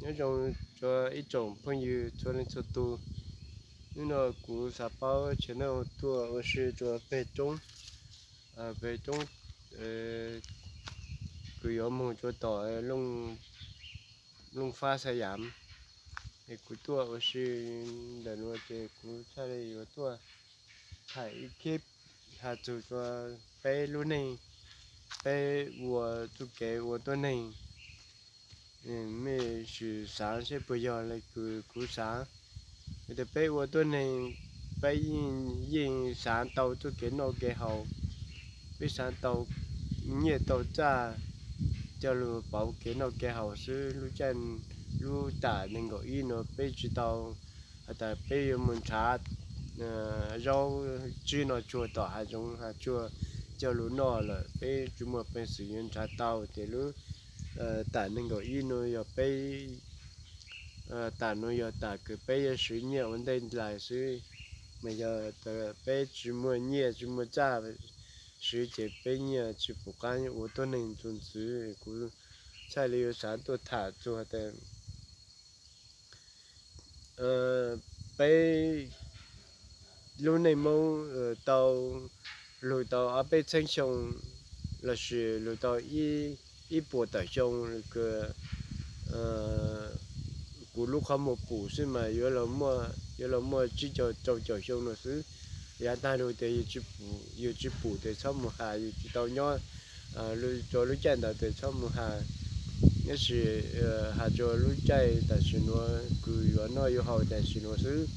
Nyob zoo rua ib tsoom phooj ywg txhua leej txhua tug. Hnub no kuv xav paub channel tuaj ua si rua peg roob, peg roob kws yuav moog rua tom Looj Fab Xav Yam. Es kuv tuaj ua si ntawm nuav ces kuv txhaj le yuav tuaj thaij ib khib has txug rua peb lub neej, peb ua txuj kev ua tuab neeg. Mej sim xaav seb puas yog le kws kuv xaav. Vim tas peb ua tuab neeg, peb yeej xaav tau txuj kev noj kev haus, peb xaav tau nyiaj tau txaj coj lug pauv kev noj kev haus xwb. Lub caij, lub tam nees nkaum ib nuav peb tsi tau has tas peb yuav mus nrhav zaub tsib no tsuag tom hav zoov hav tsuag coj lug noj lawm, peb tsi muaj peev xwm yuav nrhav tau. Ces lub tam nees nkaum ib nuav yog peb, tam nuav yog tam kws peb yuav swv nyiaj ua ntej ntais xwb, mas yog peb tsi muaj nyiaj tsi muaj txaj swv ces peb nyiaj tsi pum qaab ua tuab neeg txuas ntxiv. Kuv txhaj le yuav xaav tuaj tham txug tas peb lub neej Moob tau lug tau ob peb txheeb xyoo lossis lug tau ib puas tawm xyoo kws kuv lub qhov muag pum xwb mas yuav luag muaj tsib caug rau caum xyoo nuav xwb. Yav taag lug tas yug tsi pum tas txhob mus has, yug tsi tau nyob rua lub caij ntawd tas txhob mus has. Tab sis has rua lub caij tam sim nuav kws yuav noj yuav haus tam sim nuav xwb.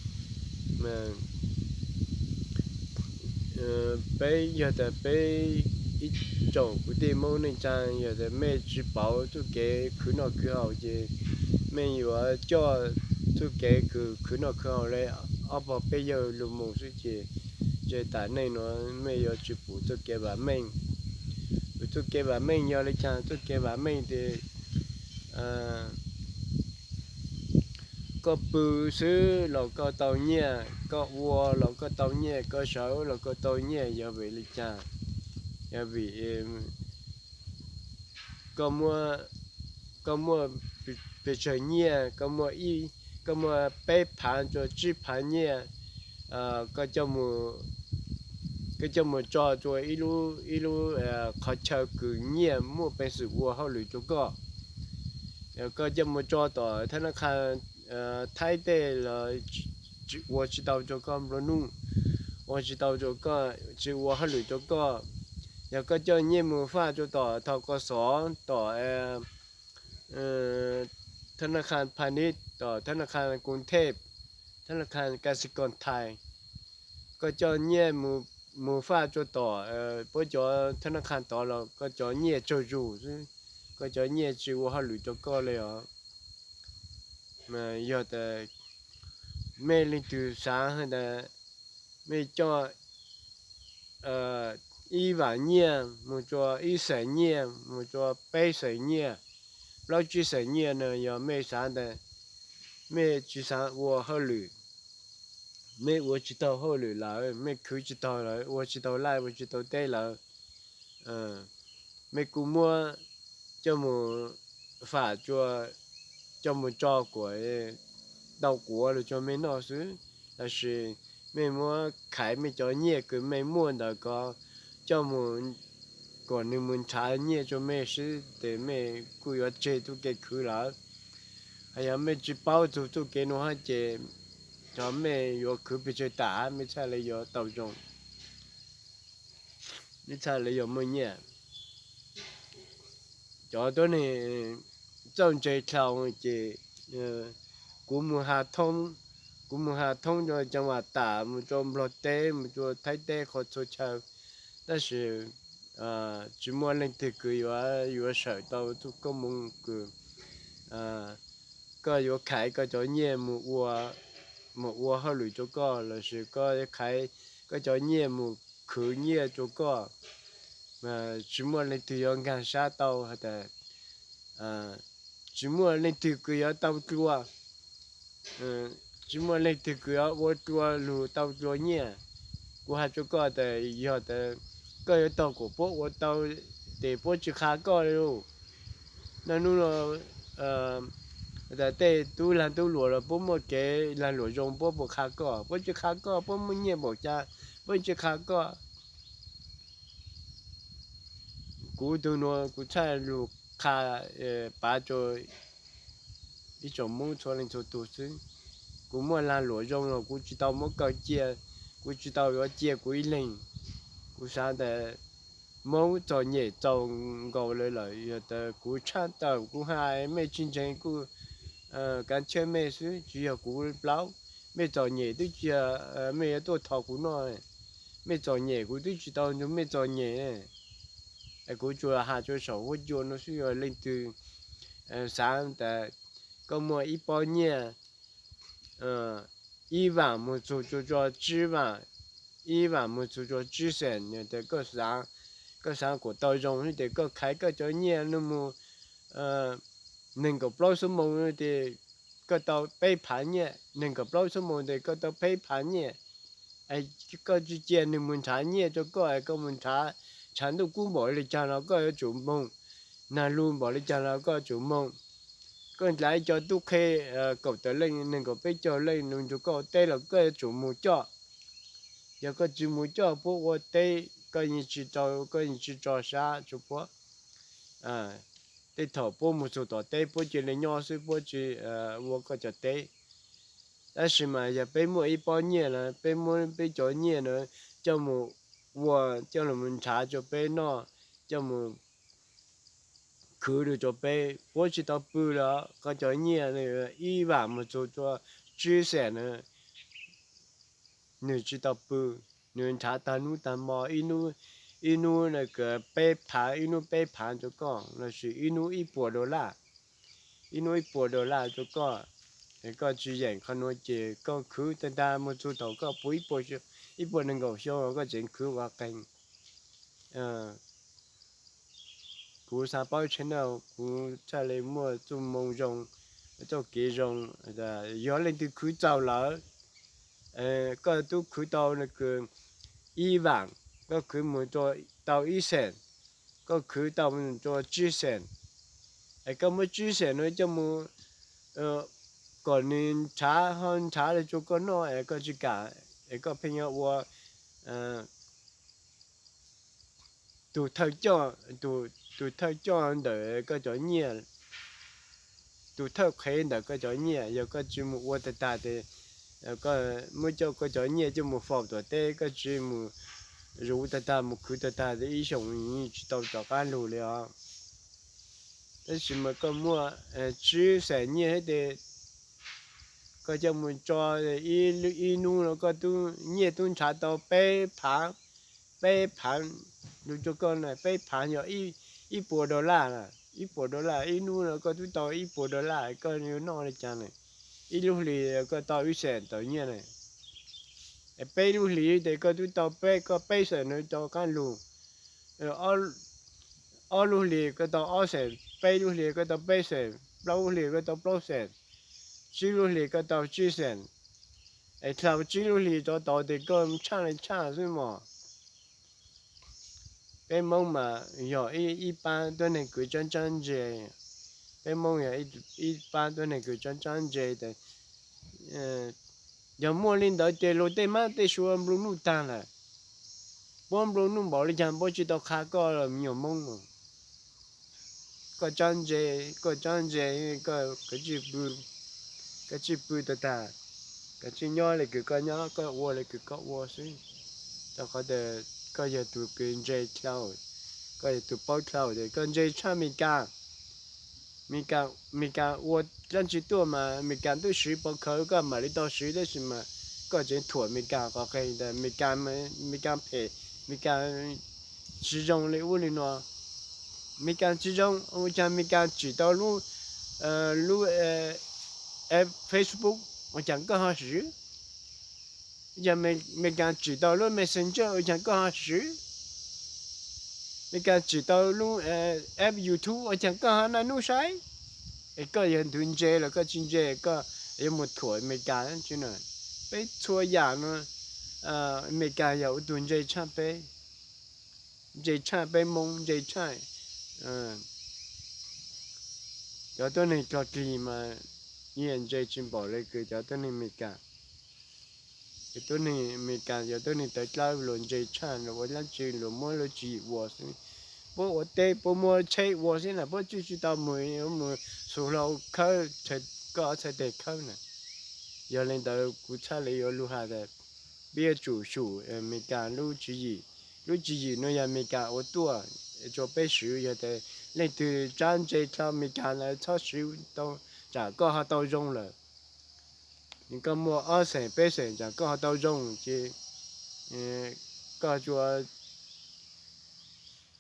Peb yog tas peb ib tsoom kwv tij Moob neej tsaa, yog tas mej tsi pauv txuj kev khwv noj khwv haus ces mej yuav coj txuj kev kws khwv noj khwv haus le ob pog peb yawg lug mus xwb ces tam neej nuav mej yuav tsi pum txuj kev vam meej. Txuj kev vam meej yog le caag? Txuj kev vam meej tas koj pw xwb los koj tau nyiaj, koj ua los koj tau nyiaj, koj sawv los koj tau nyiaj. Yog vim le caag? Yog vim koj muaj pes tsawg nyiaj, koj muaj peb phav rua tsib phav nyiaj, koj coj mus tso rua ib lub qhov chaw kws nyiaj muaj peev xwm ua hauj lwm rua koj. Koj coj mus tso tom thab nab qha Thaib tej los ua tsi tau rua koj nplua nuj, ua tsi tau rua koj, tsi ua hauj lwm rua koj. Yog koj coj nyiaj mus faj rua tom thau kos xov, tom thab nab qha Pha Nib, tom thab nab qha Kub Thej, thab nab qha Ka Si Koom Thais, koj coj nyiaj mus faj rua tom puab cov thab nab qha tod los koj cov nyiaj tsaug zug xwb, koj cov nyiaj tsi ua hauj lwm rua koj le os. Yog tas mej leej twg xaav has tas mej coj ib vam nyiaj mus rua ib xeem nyiaj, mus rua peb xeem nyiaj, plaub tsib xeem nyiaj no, yog mej xaav tas mej tsi xaav ua hauj lwm, mej ua tsi taug hauj lwm lawm, mej khwv tsi taug lawm, ua tsi taug laj ua tsi taug teb lawm, mej kuj muab coj mus fam, coj mus tso kuam, tau quav lug rua mej noj xwb. Tab sis mej muab khaiv mej cov nyiaj kws mej muaj ntawd kom coj mus, kom nwg mus nrhav nyiaj rua mej xwb, tes mej kuj yuav tseg txuj kev khwv lawm. Hos yog mej tsi paub txug txuj kev nuav hab ces cov mej yuav khwv pes tsawg tas mej txhaj le yuav tau zoo, mej txhaj le yuav muaj nyiaj. Cov tuab neeg txawj ntse dlhau ces kuv mus has thoob, kuv mus has thoob rua cov Vam Tam, mus rua Nplog teb, mus rua Thaib teb qhov txhua chaw, tab sis tsi muaj leej twg kws yuav, yuav sawm tau txuj koob moov kws koj yuav khaiv koj cov nyiaj mus ua hauj lwm rua koj lossis koj yuav khaiv koj cov nyiaj mus khwv nyiaj rua koj. Tsi muaj leej twg yuav nkaag sab tau has tas, tsi muaj leej twg kws yuav tau dlua, tsi muaj leej twg kws yuav ua dlua lug tau dlua nyiaj. Kuv has rua koj tas yog tas koj yuav taug kuas puab ua tau, tes puab tsi qha koj le lug. Naj nub no Tej tub lag tub luam los puab muaj kev lag luam zoo, puab puas qha koj? Puab tsi qha koj. Puab muaj nyiaj npaum cas, puab tsi qha koj. Kuv tug nuav kuv txhaj lug qha pav rua ib tsoom Moob txhua leej txhua tug xwb. Kuv muaj lag luam zoo los kuv tsi tau muab koj cia, kuv tsi tau yuav cia kuv ib leeg. Kuv xaav tas Moob txom nyem txaus nkaus le lawm, yog tas kuv tshaj tawm kuv has mej tsi ntseeg kuj kav tsij mej xwb, tsi yog kuv plaub. Mej txom nyem twb tsi yog mej yuav tuaj thov kuv noj, mej txom nyem kuv twb tsi tau nrug mej txom nyem. Kuv tsuas has rua saum huab cua nuav xwb, yog leej twg xaav tas koj muaj ib pob nyiaj ib vam moog txug rua tsib vam, ib vam moog txug rua tsib xees, tas koj xaav kuas tau zoo, tes koj khaiv koj cov nyiaj nuav moog neeg nkaum plaub xuab moos tes koj tau peb phav nyiaj, neeg nkaum plaub xuab moos tes koj tau peb phav nyiaj. Koj tsi cia nwg moog nrhav nyiaj rua koj, koj moog nrhav, nrhav ntuj kub npaum le caag los koj yuav tsum moog, nag lug npaum le caag los koj yuav tsum moog. Koj dlaav cov tub qhe kaum tawm leej, neeg nkaum peb caug leej nug nrug koj ua teb los koj yuav tsum moog coj. Yog koj tsi moog coj puab ua teb, koj yeej tsi tau, koj yeej tsi tso sab rua puab. Tej thaum puab moog txug tom teb puab cia le nyob xwb, puab tsi ua koj cov teb. Tab sis mas yog peb muaj ib pob nyiaj lawm, peb muab peb cov nyiaj nuav coj moog ua, coj lug nrhav rua peb noj, coj moog khwv lug rua peb, puab tsi tau pw le. Koj cov nyiaj ib vam moog txug rua tsib xees nuav, nwg tsi tau pw, nwg nrhav taag nub taag mo, ib nub peb phav, ib nub peb phav rua koj, lossis ib nub ib puas dollar, ib nub ib puas dollar rua koj. Koj tsi yeem qhov nuav ces koj khwv tag tag moog txug thaum koj puv ib puas nees nkaum xyoo koj tseem khwv ua qeeg. Kuv xaav paub tsheb na, kuv txhaj le muaj txuj moo zoo, txuj kev zoo. Yog leej twg khwv txaus lawm, koj tub khwv tau ib vam, koj khwv moog tau ib xees, koj khwv tau moog rua tsib xees, es koj muab tsib xees nuav coj moog kom nwg nrhav, ho nrhav le rua koj noj es koj tsi kam, es koj pheej yuav ua tug thawj coj, tug thawj coj ntawm koj cov nyiaj, tug thawj qhev ntawm koj cov nyiaj. Yog koj tsi moog ua tag tag tes koj muab coj koj cov nyiaj coj moog faus tom teb, koj tsi moog zuv tag tag moog khwv tag tag tes ib xyoos tsi tau rov qaab lug le os. Tab sis mas koj muaj tsib xees nyiaj tes koj coj moog tso ib nub no koj tub nyiaj tub nrhav tau peb phav, peb phav, lug rua koj na, peb phav yog ib puas dollar, ib puas dollar, ib nub no koj tub tau ib puas dollar, koj yuav noj le caag na? Ib lub hlis koj tau ib xees tawm nyiaj na, peb lub hlis tes koj tub tau peb, koj peb xees no rov qaab lug. Ob lub hlis koj tau ob xees, peb lub hlis koj tau peb xees, plaub lub hlis koj tau plaub xees, tsib lub hlis koj tau tsib xees. Es dlhau tsib lub hlis rov tod tes koj tshaj le tshaj xwb mog. Peb Moob mas yog ib pab tuab neeg kws tsaab tsaab ntse, peb Moob yog ib pab tuab neeg kws tsaab tsaab ntse. Yog muaj le ntawd ces luag tej mab tej suav nplua nuj taag lawm. Puab nplua nuj npaum le caag puab tsi tau qha koj los me nyuam Moob. Koj tsaab ntse, koj tsaab ntse, koj kav tsij pw, kav tsij pw tag tag, kav tsij nyob le kws koj nyob, koj ua le kws koj ua xwb. Rau qhov tias koj yog tug kws ntse dlhau, koj yog tug paub dlhau tes koj ntse tshaj Amelikas. Amelikas ua dlaab tsi tuaj mas Amelikas tub siv pov khawv koj mam li tau siv, tab sis mas koj tseem thuam Amelikas qhov qeeg tas Amelikas phem, Amelikas tsi zoo li ub li no. Amelikas tsi zoo ua caag Amelikas tsim tau lub, lub Facebook ua caag koj ho siv? Yog Amelikas tsim tau lub Messenger ua caag koj ho siv? Amelikas tsim tau lub app YouTube ua caag koj ho naj nub saib? Es koj yog tug ntse los koj tsi ntse koj yuav mus thuam Amelikas tsi na? Peb txhua yaam no Amelikas yog ua tug ntse tshaj peb, ntse tshaj peb Moob, ntse tshaj cov tuab neeg dlog dlig mas nyiaj ntse tsis npaum li kws cov tuab neeg Amelikas. Cov tuab neeg Amelikas, cov tuab neeg tawv dlawb luag ntse tshaj, luag ua dlaab tsi luag muab lub tswv yim ua xwb. Puab ua teb puab muab tsheb ua xwb na, puab tsuj tsis tau mus, mus xu hlau khawb, koj ob txhais tes khawb na. Yog li ntawd kuv txhaj li yuav lug has tas, peb yuav tsum xyum Amelikas lub tswv yim. Lub tswv yim no yog Amelikas ua tuaj rua peb swv, yog tas leej twg tsab ntse dlhau Amelikas lawm txhob swv tau, tsam koj ho tau zoo lawm. Koj muaj ob xeem peb xeem tsam koj ho tau zoo ces koj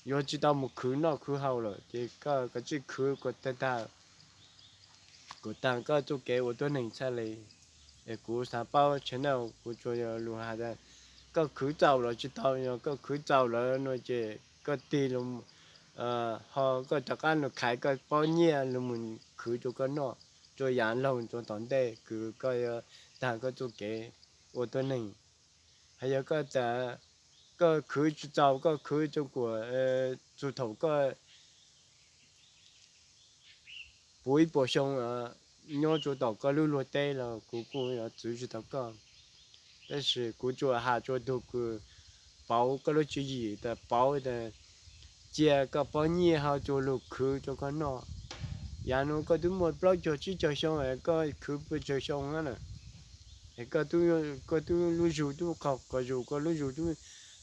yuav tsis tau mus khwv noj khwv haus lawm, ces koj kav tsij khwv kom tag, kom tag koj txuj kev ua tuab neeg txhaj li. Es kuv xav paub channel, kuv tsuas yog lug has tas, koj khwv txaus los tsis tau, yog koj khwv txaus lawm no ces koj tig los, ho koj rov qab lug khaiv koj pob nyiaj lug mus khwv rua koj noj, rua yaav laug rua tom ntej kws koj yuav tag koj txuj kev ua tuab neeg. Hos yog koj tas koj khwv tsis txaus, koj khwv rua kuas txug thaum koj puv ib puas xyoo nyob rua tom koj lub luag teb los kuv kuj yuav txwv tsis tau koj. Tab sis kuv tsuas has rua tug kws pauv koj lub tswv yim tas pauv tas cia koj pob nyiaj ho tsuas lug khwv rua koj noj. Yaav nuav koj twb muaj plaub caug tsib caug xyoo es koj khwv pes tsawg xyoo na, es koj twb lub zug twb qhov qhov zug, koj lub zug twb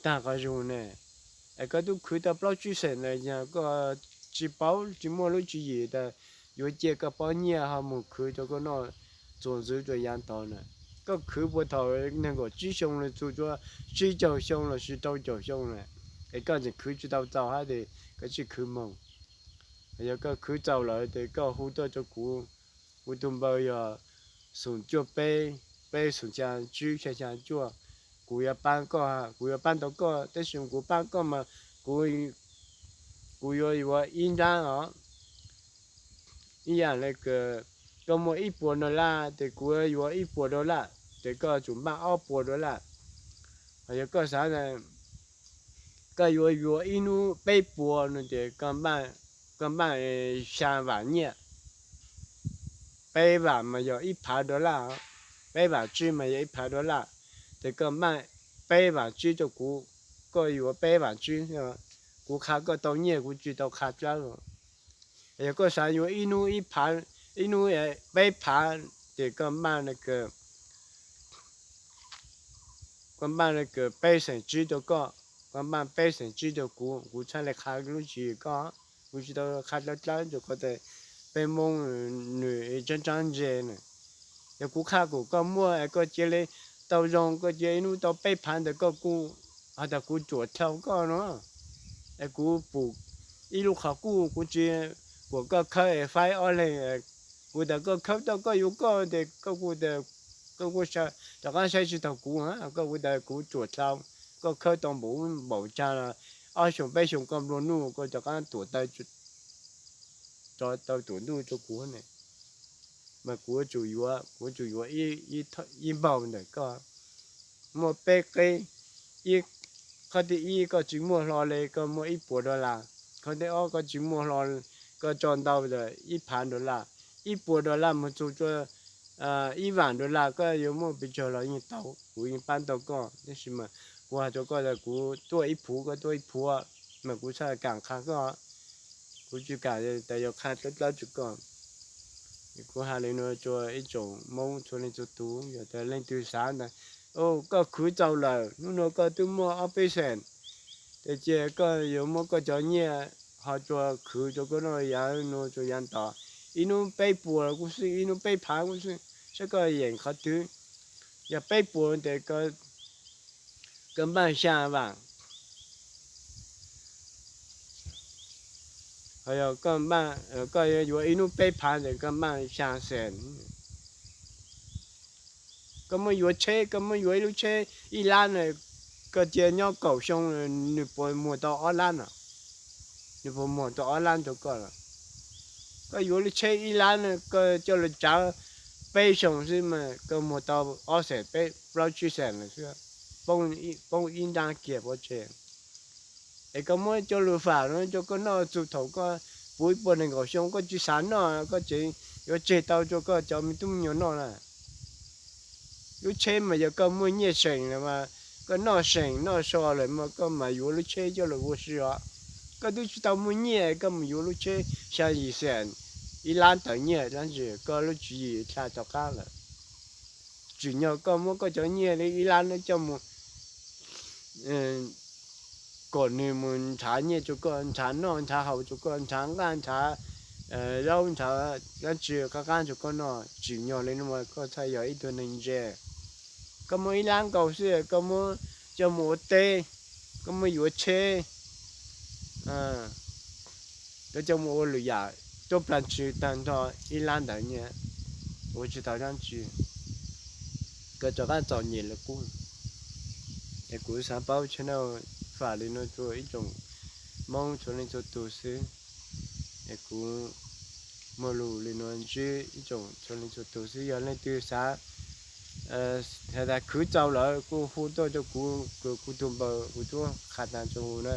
tag qhov zug ne, es koj twb khwv tau plaub tsib xeem na, yog koj tsis paub tsis muaj lub tswv yim tas yuav cia koj pob nyiaj ho mus khwv rua koj noj txuas ntxiv rua yaav tod na. Koj khwv puag thaum nees nkaum tsib xyoo los txug rua tsib caug xyoo lossis rau caum xyoo na, es koj tseem khwv tsis tau txaus hab tes koj tsis khwv moog. Yog koj khwv txaus lawm tes koj hu tuaj rua kuv. Kuv tug npawb yog xoom cuaj peb, peb xoom xya tsib xya xya cuaj. Kuv yuav paab koj, kuv yuav paab tau koj, tab sis kuv paab koj mas kuv yuav yuav ib nraab os. Ib yaam le kws koj muaj ib puas dollar tes kuv yuav ib puas dollar, tes koj tsum npaaj ob puas dollar. Hos yog koj xav koj yuav yuav ib nub peb puas no tes koj npaaj xya vam nyiaj. Peb vam mas yog ib phav dollar, peb vam tsib mas yog ib phav dollar, tes koj npaaj peb vam tsib rua kuv, koj yuav peb vam tsib, kuv qha koj tau nyiaj kuv tsis tau qha dlawb. Yog koj xav yuav ib nub ib phav, ib nub peb phav, tes koj npaaj koj npaaj peb xeem tsib rua koj, koj npaaj peb xeem tsib rua kuv, kuv txhaj le qha lub tswv yim koj. Kuv tsis tau qha dlawb dlawb rua qhov tas peb Moob nws tsaab tsaab ntse na. Yog kuv qha kom koj muaj es koj cia li tau zoo, koj cia ib nub tau peb phav ntawd koj kuj has tas kuv ruam dhau koj no. Es kuv pum ib lub qhov kuj kuv tsis pum koj khawb es faib ob leeg. Kuv tas koj khawb tau koj yuav koj tes koj kuj, koj kuj rov qab saib tsis taug kuv, koj kuj tas kuv ruam dhau. Koj khawb tau npaum ub npaum caag los ob xyoo peb xyoo koj nplua nuj koj rov qab tuam taw, rov tau tuam ntuj rua kuv ne. Mas kuv yuav tsum yuav, kuv yuav tsum yuav ib npaug ntawm koj. Muaj peb qeb, qhov thib ib koj tsis muaj hlo li koj muaj ib puas dollar, qhov thib ob koj tsis muaj hlo, koj tso ntau ib phav dollar, ib puas dollar mus txug rua ib vam dollar koj yuav muaj pes tsawg los yeej tau, kuv yeej paab tau koj, tab sis mas kuv has rua koj tas kuv tuaj ib phuv koj tuaj ib phuv, mas kuv txhaj kaam qha koj. Kuv tsis kaam tas yuav qha dlawb dlawb rua koj. Kuv has li nuav rua ib tsoom Moob txhua leej txhua tug, yog tas leej twg xav tas koj khwv txaus lawm, hnub nuav koj twb muaj ob peb xeem, tes cia koj yuav muab koj cov nyiaj ho rua khwv rua koj noj yaav nuav rua yaav tod, ib nub peb puas kuj xwb, ib nub peb phav kuj xwb, saib koj yeem qhov twg. Yog peb puas tes koj npaaj xya vam, ho yog koj yuav yuav ib nub peb phav tes koj npaaj xya xees. Koj muab yuav tsheb, koj muab yuav ib lub tsheb ib lab na, koj cia nyob kaum xyoo nws puas muag tau ob lab na? Nws puas muag tau ob lab rua koj los? Koj yuav lub tsheb ib lab na, koj coj lug tsaav peb xyoo xwb mas koj muag tau ob xees peb plaub tsib xees lawm xwb, poob ib nraab kiag pov tseg. Es koj muab coj lug faam no rua koj noj txug thaum koj puv ib puas nees nkaum xyoo koj tsis xav noj koj tseem yuav tseg tau rau koj cov me tub me nyuam noj na. Lub tsheb mas yog koj muaj nyiaj seem lawm mas, koj noj seem noj so lawm mas koj mam yuav lub tsheb coj los ua si os. Koj twb tsis tau muaj nyiaj koj mus yuav lub tsheb xya yim xees, ib lab tawm nyiaj dab tsi, koj lub tswv yim dha rov qab lawm. Tsim nyog koj muab koj cov nyiaj li ib lab no coj mus kom nws mus nrhav nyiaj rau koj, nrhav noj nrhav haus rau koj, nrhav nqaij nrhav zaub nrhav dab tsi qab qab rau koj noj. Tsim nyog li no koj txhaj yog ib tug neeg ntse. Koj muab ib lab nkaus xwb koj muab coj mus ua teb, koj muab yuav tsheb, koj coj mus ua lwm yam, tuaj plag tshwm tag nrho ib lab ntawd nyiaj, ua tsis tau dab tsi. Koj rov qab txom nyem lawm qub. Es kuv xav paub channel fam li no rau ib tsoom Hmoob txhua leej txhua tus xwb. Es kuv muaj lus li no ntsib ib tsoom txhua leej txhua tus xwb. Yog leej twg xav has tas khwv txaus lawm kuj hu tuaj rau kuv, kuv tus npawb kuv tuaj qha tas rau na.